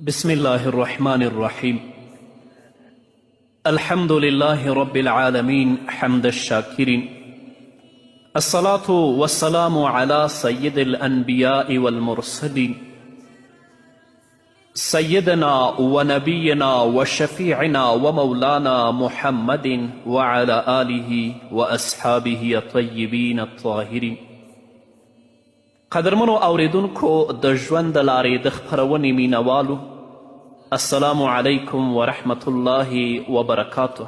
بسم الله الرحمن الرحيم. الحمد لله رب العالمين، حمد الشاكرين. الصلاة والسلام على سيد الأنبياء والمرسلين، سيدنا ونبينا وشفيعنا ومولانا محمد وعلى آله وأصحابه الطيبين الطاهرين. قدرمنو اوریدونکو، د ژوند د لارې د خپرونې مینوالو، السلام علیکم ورحمت الله وبرکاته.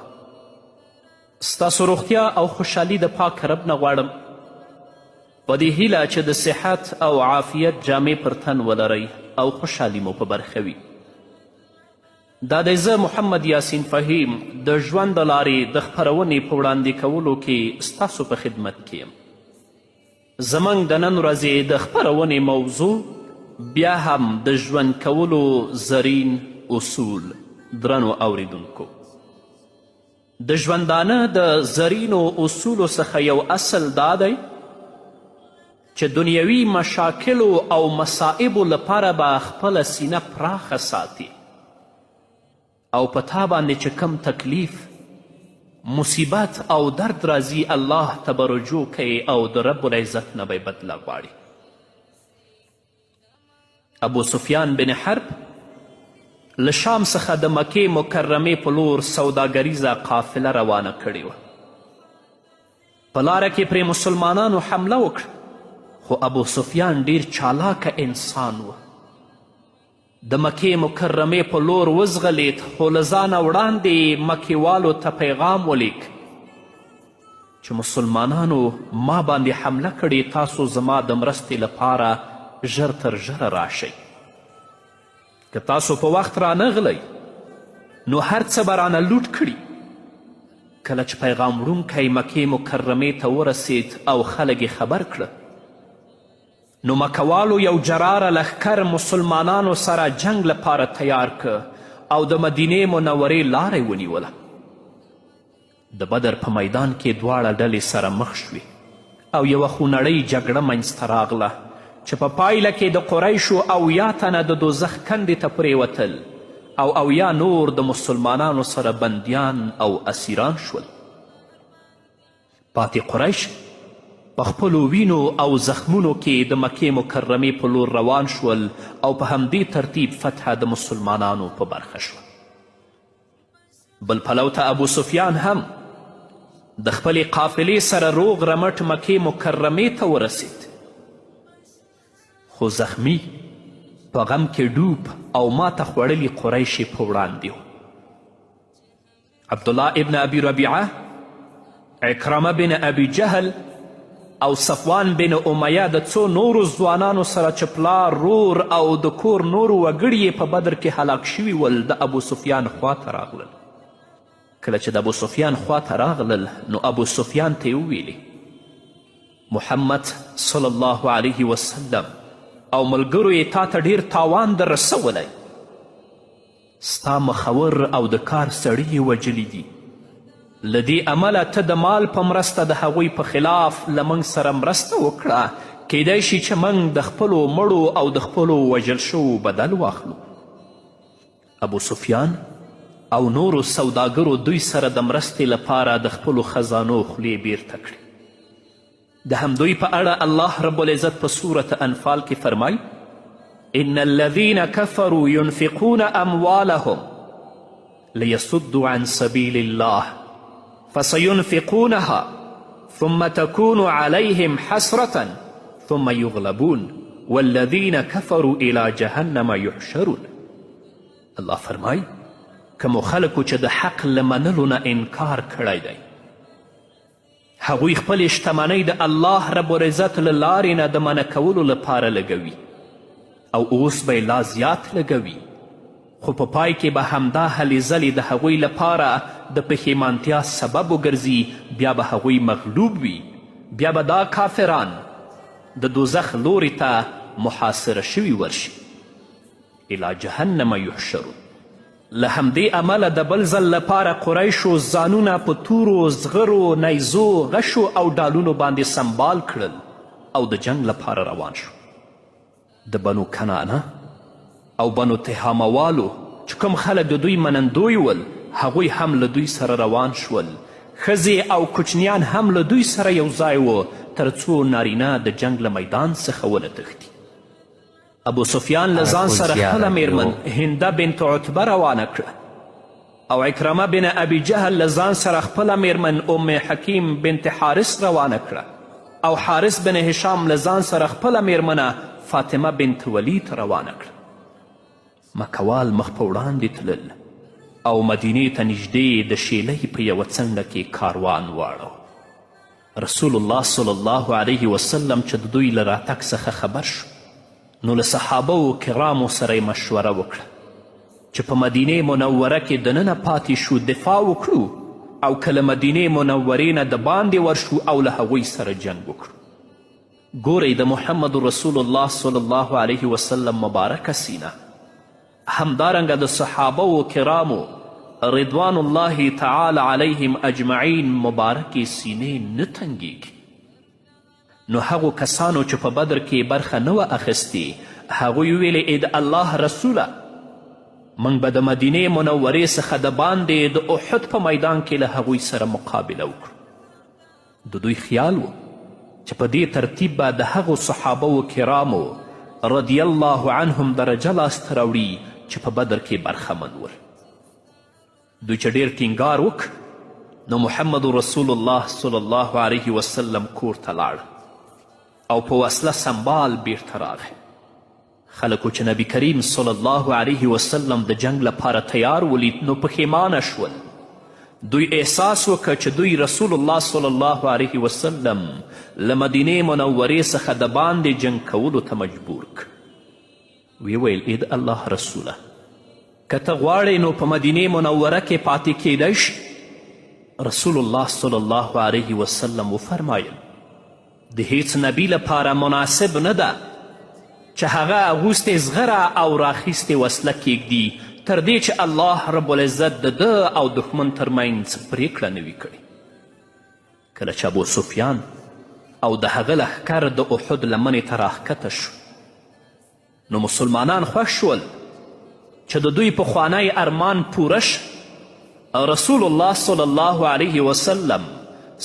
ستاسو روغتیا او خوشحالي د پاک رب نه غواړم، په دې هیله چې د صحت او عافیت جامې پر تن ولرئ او خوشحالي مو په برخه وي. دا دی زه محمد یاسین فهیم د ژوند د لارې د خپرونې په وړاندې کولو کې ستاسو په خدمت کې یم. زموږ د نن ورځې د خپرونې موضوع بیا هم د ژوند کولو زرین اصول. درنو اوریدونکو، د ژوندانه د زرینو اصولو څخه یو اصل دا دی چې دنیوي مشاکلو او مصائبو لپاره به خپله سینه پراخه ساتي او په تا باندې چې کوم تکلیف، مصیبت او درد راځي، الله ته به رجوع کوي او د رب العزت نه به بدله غواړي. ابو سفیان بن حرب له شام څخه د مکې مکرمې په لور سوداګریزه قافله روانه کړې وه. په لاره کې پرې مسلمانانو حمله وکړه، خو ابو سفیان ډیر چالاکه انسان و. د مکې مکرمې په لور وځغلید، خو له ځانه وړاندې یې مکېوالو ته پیغام ولیک چې مسلمانانو ما باندې حمله کړې، تاسو زما د مرستې لپاره ژر تر ژره راشئ. که تاسو په وخت رانغلئ نو هر څه به رانه لوټ کړي. کله چې پیغام وړونکی مکې مکرمې ته ورسید او خلک یې خبر کړه، نو مکوالو یو جراره لښکر مسلمانانو سره جنګ لپاره تیار که او د مدینې منورې لاره یې ونیوله. د بدر په میدان کې دواړه ډلې سره مخ شوې او یوه خونړۍ جګړه منځته راغله چې په پایله کې د قریشو 70 تنه د دوزخ کندې ته پرېوتل او 70 نور د مسلمانانو سره بندیان او اسیران شول. پاتې قریش په خپلو وینو او زخمونو کې د مکې مکرمې په لور روان شول او په همدې ترتیب فتحه د مسلمانانو په برخه شوه. بل پلو ته ابو سفیان هم د خپلې قافلې سره روغ رمټ مکې مکرمې ته ورسید، خو زخمی، په غم کې ډوب او ماته خوړلي قریش یې په وړاندې و. عبدالله ابن ابي ربیعه، عکرمه بن ابي جهل او صفوان بن امیه د څو نورو ځوانانو سره چې پلار، رور او د کور نورو وګړي یې په بدر کې هلاک شوي ول، د ابو سفیان خواته راغلل. کله چې د ابو سفیان خواته راغلل نو ابو سفیان ته یې وویلې: محمد صلی الله علیه وسلم او ملګرو یې تا ته ډیر تاوان در رسولی، ستا مخور او د کار سړي یې وژلي دي. له دې امله ته د مال په مرسته د هغوی په خلاف له موږ سره مرسته وکړه، کیدای شي چې موږ د خپلو مړو او د خپلو وژل شوو بدل واخلو. ابو سفیان او نورو سوداګرو دوی سره د مرستې لپاره د خپلو خزانو خولې بیرته کړې. د همدوی په اړه الله رب العزت په سورة انفال کې فرمایي: ان الذين كفروا ينفقون اموالهم ليصدوا عن سبيل الله فسينفقونها ثم تكون عليهم حسرة ثم يغلبون والذين كفروا إلى جهنم يحشرون. الله فرمای: کومو خلکو چې د حق له منلو نه انکار کړی دی، هغوی خپلې شتمنۍ د الله رب العزت له لارې نه د منع کولو لپاره لګوي او اوس به یې لا زیات لګوي، خو په پای کې به همدا هلې ځلې د هغوی لپاره د پښیمانتیا سبب وګرځي. بیا به هغوی مغلوب وي، بیا به دا کافران د دوزخ لورې ته محاصره شوي ورشي. الی جهنم یحشرون. له همدې امله د بل ځل لپاره قریشو ځانونه په تورو، زغرو، نیزو، غشو او ډالونو باندې سمبال کړل او د جنګ لپاره روان شو. د بنو کنانه او بنو تهامه والو چې کوم خلک د دوی منندوی ول، هغوی هم له دوی سره روان شول. ښځې او کوچنیان هم له دوی سره یو ځای وو، تر څو نارینه د جنګ له میدان څخه ونه تښتي. ابو سفیان له ځان سره خپله میرمن هنده بنت عتبه روانه کړه او عکرمه بن ابي جهل له ځان سره خپله میرمن ام حکیم بنت حارث روانه کړه او حارث بن هشام له ځان سره خپله میرمنه فاطمه بنت ولید روانه کړه. مکوال مخ په وړاندې تلل او مدینې ته نږدې د شیلۍ په یوه څنډه کې کاروان واړو. رسول الله صلی الله علیه وسلم چې د دوی له راتګ څخه خبر شو، نو له صحابه و کرامو سره یې مشوره وکړه چې په مدینې منوره کې دننه پاتې شو، دفاع وکړو، او که له مدینې منورې نه دباندې ورشو او له هغوی سره جنګ وکړو. ګورئ د محمد رسول الله صلی الله علیه وسلم مبارکه سینه، همدارنګه د صحابه و کرامو رضوان الله تعالی علیهم اجمعین مبارکې سینې نه تنګیږي. نو هغو کسانو چې په بدر کې برخه نه وه اخیستې، هغوی وویلې، ای د الله رسوله، موږ به د مدینې منورې څخه د باندې د احد په میدان کې له هغوی سره مقابله وکړو. د دوی خیال و چې په دې ترتیب به د هغو صحابه و کرامو رضی الله عنهم درجه لاسته راوړي چې په بدر کې برخمن ول. دوی چې ډیر ټینګار وکړ، نو محمد رسول الله صلی الله علیه وسلم کور ته لاړ او په وسله سمبال بیرته راغی. خلکو چې نبی کریم صلی الله علیه وسلم د جنګ لپاره تیار ولید، نو پښیمانه شول. دوی احساس وکړ چې دوی رسول الله صلی الله علیه وسلم له مدینې منورې څخه د باندې جنګ کولو ته مجبور کړ. ویې ویل، ای د الله رسوله، که ته غواړې نو په مدینې منوره کې پاتې کیدای شي. رسول الله صلی الله علیه وسلم وفرمایل، د هیڅ نبي لپاره مناسب نه ده چې هغه اغوستې زغره او راخیستې وسله کیږدي تر دې چې الله رب العزت د ده او دښمن ترمنځ پرېکړه نه وي کړې. کله چې ابو سفیان او د هغه لښکر د احد لمنې ته راښکته شو، نو مسلمانان خوښ شول چې د دوی پخوانی ارمان پوره شو. رسول الله صلی الله علیه وسلم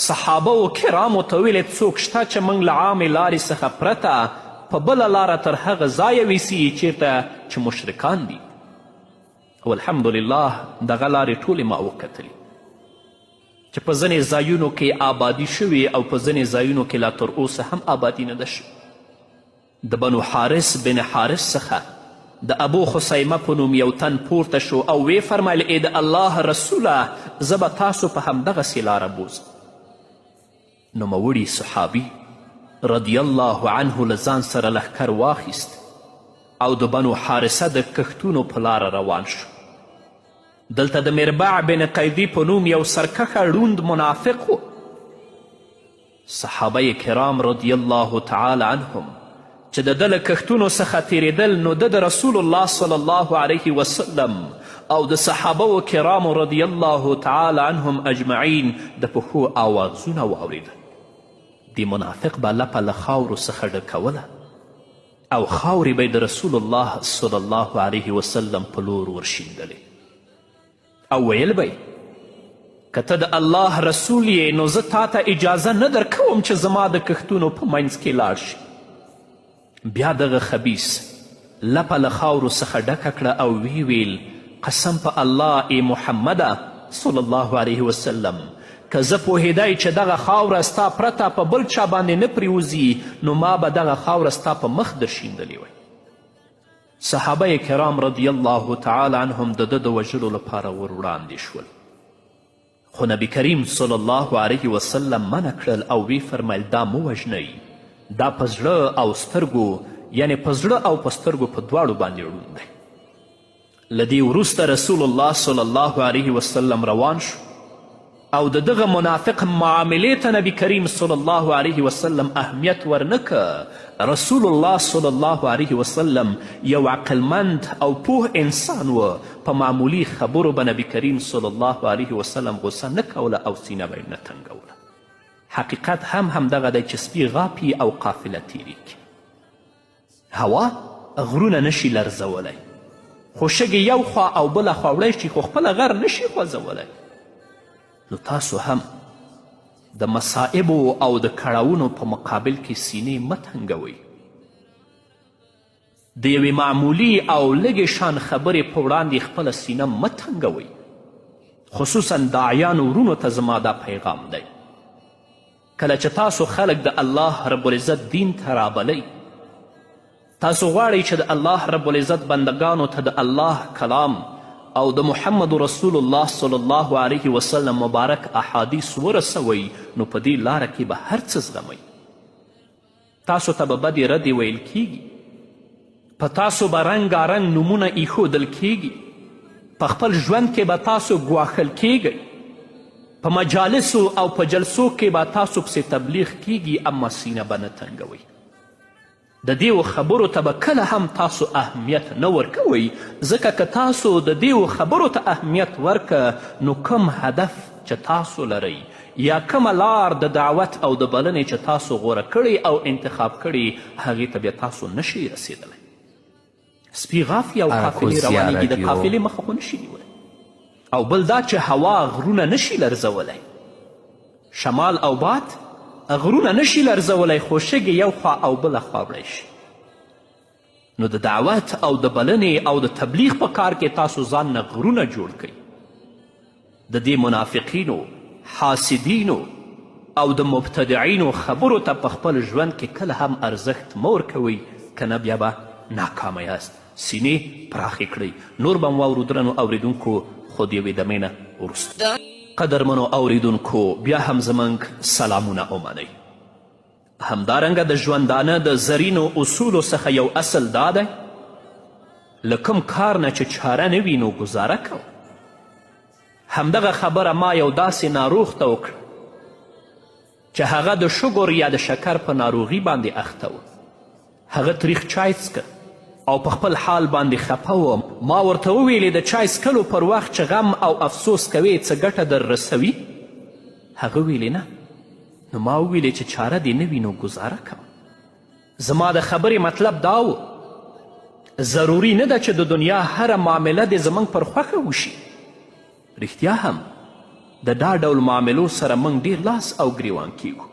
صحابه و کرامو ته ویلې، څوک شته چې موږ له عامې لارې څخه پرته په بله لاره تر هغه ځایه ویسي چیرته چې مشرکان دي؟ او الحمدلله دغه لارې ټولې ما وکتلې چې په ځینې ځایونو کې آبادي شوې او په ځینې ځایونو کې لا تر اوسه هم آبادي نه ده شوې. د بنو حارث بن حارث څخه د ابو خصیمه په نوم یو تن پورته شو او ویې فرمایل، ای د الله رسوله، زه به تاسو په همدغسې لاره بوځم. نوموړي صحابي رضی الله عنه له ځان سره لښکر واخیست او د بنو حارثه د کښتونو په لاره روان شو. دلته د مربع بن قیدي په نوم یو سرکښه ړوند منافق و. صحابه کرام رضی الله تعالی عنهم چې د ده له کښتونو څخه تیریدل، نو ده د رسول الله صلی الله علیه وسلم او د صحابه کرامو رضی الله تعالی عنهم اجمعین د پښو آوازونه واوریدل. دې منافق به لپه له خاورو څخه ډکوله او خاورې به یې د رسول الله صلی الله علیه وسلم په لور ورشیندلې او ویل به یې، که ته د الله رسول یې نو زه تا ته اجازه نه درکوم چې زما د کښتونو په منځ کې لاړ شې. بیا دغه خبیث لپه له خاورو څخه ډکه کړه او ویې ویل، قسم په الله ای محمده صلی الله علیه وسلم، که زه پوهېدای چې دغه خاوره ستا پرته په بل چا باندې نه پرېوځي، نو ما به دغه خاوره ستا په مخ درشیندلې وای. صحابه کرام رضی الله تعالی عنهم د ده د وژلو لپاره ور وړاندې شول، خو نبی کریم صلی الله علیه وسلم منع کړل او ویې فرمیل، دا مه وژنئ، دا په زړه او سترګو، یعنې په زړه او په سترګو په دواړو باندې ړوند دی. له دې وروسته رسول الله صلی الله علیه وسلم روان شو او د دغه منافق معاملې ته نبی کریم صلی الله علیه وسلم اهمیت ورنه. رسول الله صلی الله علیه وسلم یو عقلمند او پوه انسان و، په معمولي خبرو به نبی کریم صلی الله علیه وسلم غوسه نه کوله او سینه به یې نه تنګوله. حقیقت هم همدغه دی چې سپي غاپي او قافله تیریږي. هوا غرونه نشي لرزولی. خو شګې یو خوا او بله خوا وړی شي، خو خپله غر نشي خوځولی. نو تاسو هم د مصائبو او د کړاوونو په مقابل کې سینې مه تنګوئ. د یوې معمولي او لږې شان خبرې په وړاندې خپله سینه مه تنګوئ. خصوصا داعیانو ورونو ته زما دا پیغام دی، کله چې تاسو خلک د الله رب العزت دین ته رابلئ، تاسو غواړئ چې د الله رب العزت بندګانو ته د الله کلام او د محمد رسول الله صلی الله علیه وسلم مبارک احادیث ورسوئ، نو په دې لاره کې به هر څه زغمئ. تاسو ته به بدې ردې ویل کیږي، په تاسو به رنګارنګ نومونه ایښودل کیږي، په خپل ژوند کې به تاسو ګواښل کیږئ، په مجالسو او په جلسو کې به تاسو پسې تبلیغ کیږي، اما سینه به نه تنګوئ. د دیو خبرو ته به کله هم تاسو اهمیت نه ورکوئ، ځکه که تاسو د دیو خبرو ته اهمیت ورکه نو کوم هدف چې تاسو لرئ یا کومه لار د دعوت او د بلنې چې تاسو غوره کړې او انتخاب کړې هغې ته بیا تاسو نشئ رسېدلی. سپي غافي او قافلې اراکوزیا روانیږي، د راډیو. قافلې مخه خو نشي نیولی. او بل دا چې هوا غرونه نشي لرزولی، شمال او باد غرونه نشي لرزولی، خو شګې یو خوا او بله خوا وړی شي. نو د دعوت او د بلنې او د تبلیغ په کار کې تاسو ځان نه غرونه جوړ کړئ. د دې منافقینو، حاسدینو او د مبتدعینو خبرو ته په خپل ژوند کې کله هم ارزښت مه ورکوئ، که نه بیا به ناکامه یاست. سینې پراخې کړئ. نور به هم واورو درنو اوریدونکو، خو د یوې دمې نه وروسته. قدرمنو اوریدونکو بیا هم زموږ سلامونه ومنئ. همدارنګه د ژوندانه د زرینو اصولو څخه یو اصل دا دی، له کوم کار نه چې چاره نه وي نو ګزاره کوه. همدغه خبره ما یو داسې ناروغ ته وکړه چې هغه د شګر یا د شکر په ناروغي باندې اخته و. هغه تریخ چای څکه او په خپل حال باندې خپه و. ما ورته وویلې د چای څکلو پر وخت چې غم او افسوس کوې څه ګټه در رسوي؟ هغه ویلې نه. نو ما وویلې چې چاره دې نه وي نو ګزاره کوه. زما د خبرې مطلب دا و، ضروري نه ده چې د دنیا هره معامله دې زموږ پر خوښه وشي. رښتیا هم د دا ډول معاملو سره موږ ډیر لاس او ګریوان کیږو.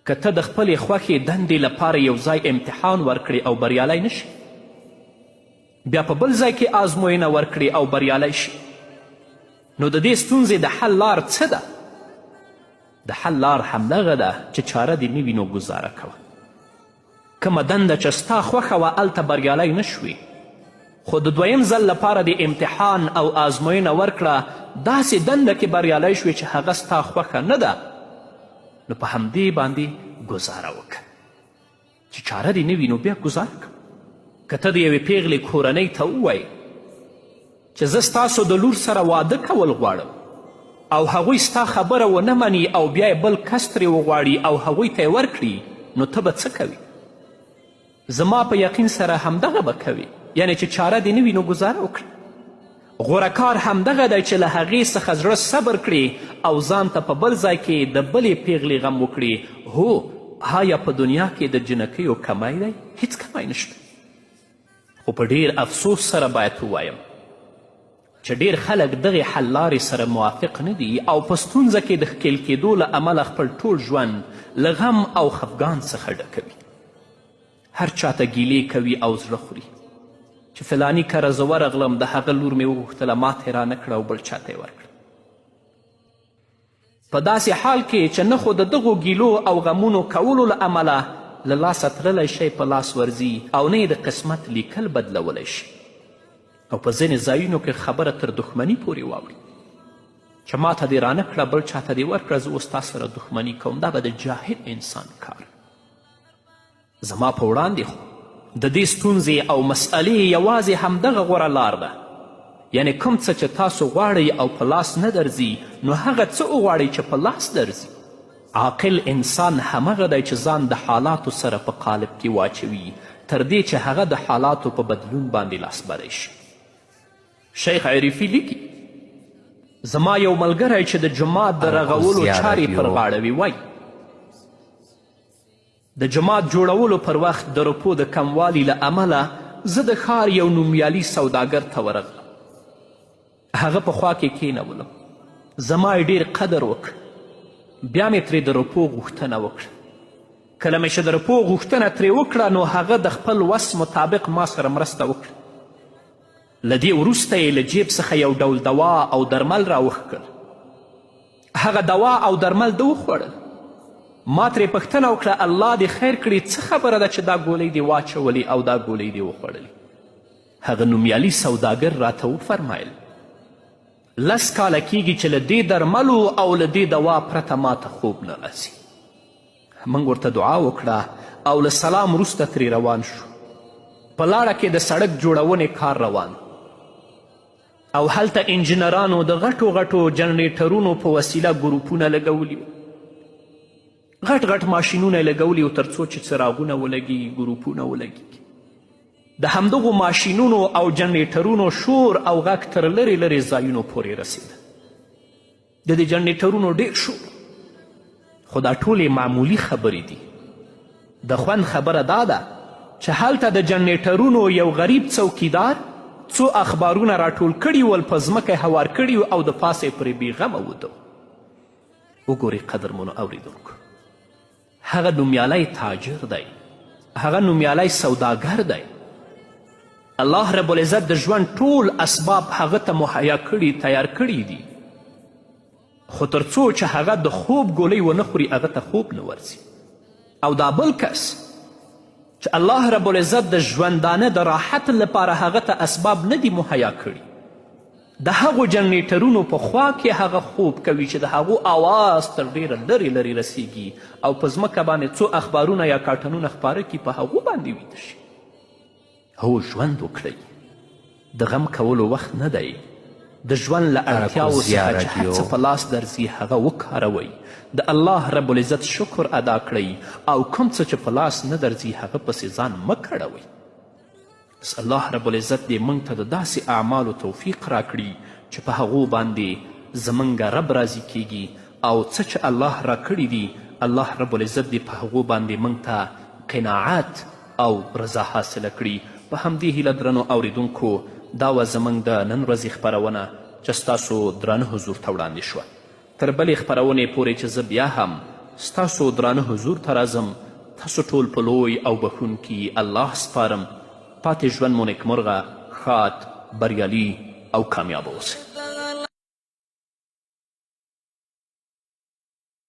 که ته د خپلې خوښې دندې لپاره یو ځای امتحان ورکړې او بریالی نه شې، بیا په بل ځای کې آزموینه ورکړې او بریالی شې، نو د دې ستونزې د حل لار څه ده؟ د حل لار همدغه ده چې چاره دې نه وي نو ګزاره کوه. کومه دنده چې ستا خوښه وه هلته بریالی نه شوې، خو د دویم ځل لپاره دې امتحان او آزموینه ورکړه، داسې دنده کې بریالی شوې چې هغه ستا خوښه نه ده، نو په همدې باندې ګزاره وکړه. چې چاره دې نه وي نو بیا ګزاره کوه. که ته د یوې پیغلې کورنۍ ته ووایې چې زه ستاسو د لور سره واده کول غواړم او هغوی ستا خبره ونه مني او بیا یې بل کس ترې وغواړي او هغوی ته یې ورکړي، نو ته به څه کوې؟ زما په یقین سره همدغه به کوې، یعنې چې چاره دې نه وي نو ګزاره وکړه. غوره کار همدغه دی چې له هغې څخه زړه صبر کړې او ځان ته په بل ځای کې د بلې پیغلې غم وکړې. هو، آیا په دنیا کې د جنکیو کمی دی؟ هیڅ کمی نشته. خو په ډیر افسوس سره باید ووایم چې ډیر خلک دغې حل لارې سره موافق نه دي او په ستونزه کې د ښکیل کیدو له امله خپل ټول ژوند له غم او خفګان څخه ډکوي. هر چاته ګیلې کوي او زړه خوري چې فلاني کره زه ورغلم، د هغه لور مې وغوښتله، ماته یې رانه کړه او بل چاته یې ورکړه. په داسې حال کې چې نه خو د دغو ګیلو او غمونو کولو له امله له لاسه تللی شی په لاس ورځي او نه یې د قسمت لیکل بدلولی شي، او په ځینې ځایونو کې خبره تر دښمني پورې واوړي چې ماته دې رانه کړه، بل چاته دې ورکړه، زه اوس تا سره دښمني کوم. دا به د جاهل انسان کار. زما په وړاندې خو د دې ستونزې او مسئلې یوازې همدغه غوره لار ده، یعنې کوم څه چې تاسو غواړئ او په لاس نه درځي نو هغه څه وغواړئ چې په لاس درځي. عاقل انسان همغه دی چې ځان د حالاتو سره په قالب کې واچوي تر دې چې هغه د حالاتو په بدلون باندې لاسبری شي. شیخ عریفي لیکي، زما یو ملګری چې د جومات د رغولو اراکوزیا چارې پر راډیو. غاړه وي وایي، د جومات جوړولو پر وخت د روپو د کموالي له امله زه د ښار یو نومیالي سوداګر ته ورغلم. هغه په خوا کې کینولم، زما یې ډیر قدر وکړ. بیا مې ترې د روپو غوښتنه وکړه. کله مې چې د روپو غوښتنه ترې وکړه نو هغه د خپل وس مطابق ما سره مرسته وکړه. له دې وروسته یې له جیب څخه یو ډول دوا او درمل راوښکل. هغه دوا او درمل ده وخوړل. ما ترې پوښتنه وکړه، الله دې خیر کړي، څه خبره ده چې دا ګولۍ دې واچولې او دا ګولۍ دې وخوړلې؟ هغه نومیالي سوداګر راته وفرمایل، لس کاله کیږي چې له دې درملو او له دې دوا پرته ماته خوب نه راځي. موږ ورته دعا وکړه او له سلام وروسته ترې روان شو. په لاره کې د سړک جوړونې کار روان او هلته انجینرانو د غټو غټو جنریټرونو په وسیله ګروپونه لګولي وو. غټ غټ ماشینونه یې لګولي وو تر څو چې څراغونه ولګیږي، ګروپونه ولګیږي. د همدغو ماشینونو او جنریټرونو شور او غږ تر لرې لرې ځایونو پورې رسېده. د دې جنریټرونو ډېر شور، خو دا ټولې معمولي خبرې دي. د خوند خبره دا ده چې هلته د جنریټرونو یو غریب څوکیدار څو اخبارونه راټول کړي ول، په ځمکه یې هوار کړي او د پاسه یې پرې بېغمه وده. وګورئ قدرمنو اوریدونکو، هغه نومیالی تاجر دی، هغه نومیالی سوداګر دی. الله رب العزت د ژوند ټول اسباب هغه ته مهیا کړي، تیار کړي دي، خو تر څو چې هغه د خوب ګولۍ ونه خوري هغه ته خوب نه ورځي. او دا بل کس چې الله رب العزت د ژوندانه د راحت لپاره هغه ته اسباب نه دي مهیا کړي، د هغو جنریټرونو په خوا کې هغه خوب کوي چې د هغو آواز تر ډېره لرې لرې رسیږي او په ځمکه باندې څو اخبارونه یا کاټنونه خپاره کړي، په هغو باندې ویده شي. هو، ژوند وکړئ، د غم کولو وخت نه دی. د ژوند له اړتیاوو اراکوزیا څخه چې هر راډیو. څه په لاس درځي هغه وکاروئ، د الله رب العزت شکر ادا کړئ او کوم څه چې په لاس نه درځي هغه پسې ځان مه کړوئ. بس الله رب العزت دې موږ ته د داسې اعمالو توفیق راکړي چې په هغو باندې زموږ رب راضي کیږي او څه چې الله راکړي دي الله رب العزت دې په هغو باندې موږ ته قناعت او رضا حاصله کړي. په همدې هیله درنو اوریدونکو دا وه زموږ د نن ورځې خپرونه چې ستاسو درانه حضور ته وړاندې شوه. تر بلې خپرونې پورې چې زه بیا هم ستاسو درانه حضور ته راځم، تاسو ټول په لوی او بښونکي الله سپارم. پاتې ژوند مو نیکمرغه، ښاد، بریالي او کامیاب اوسئ.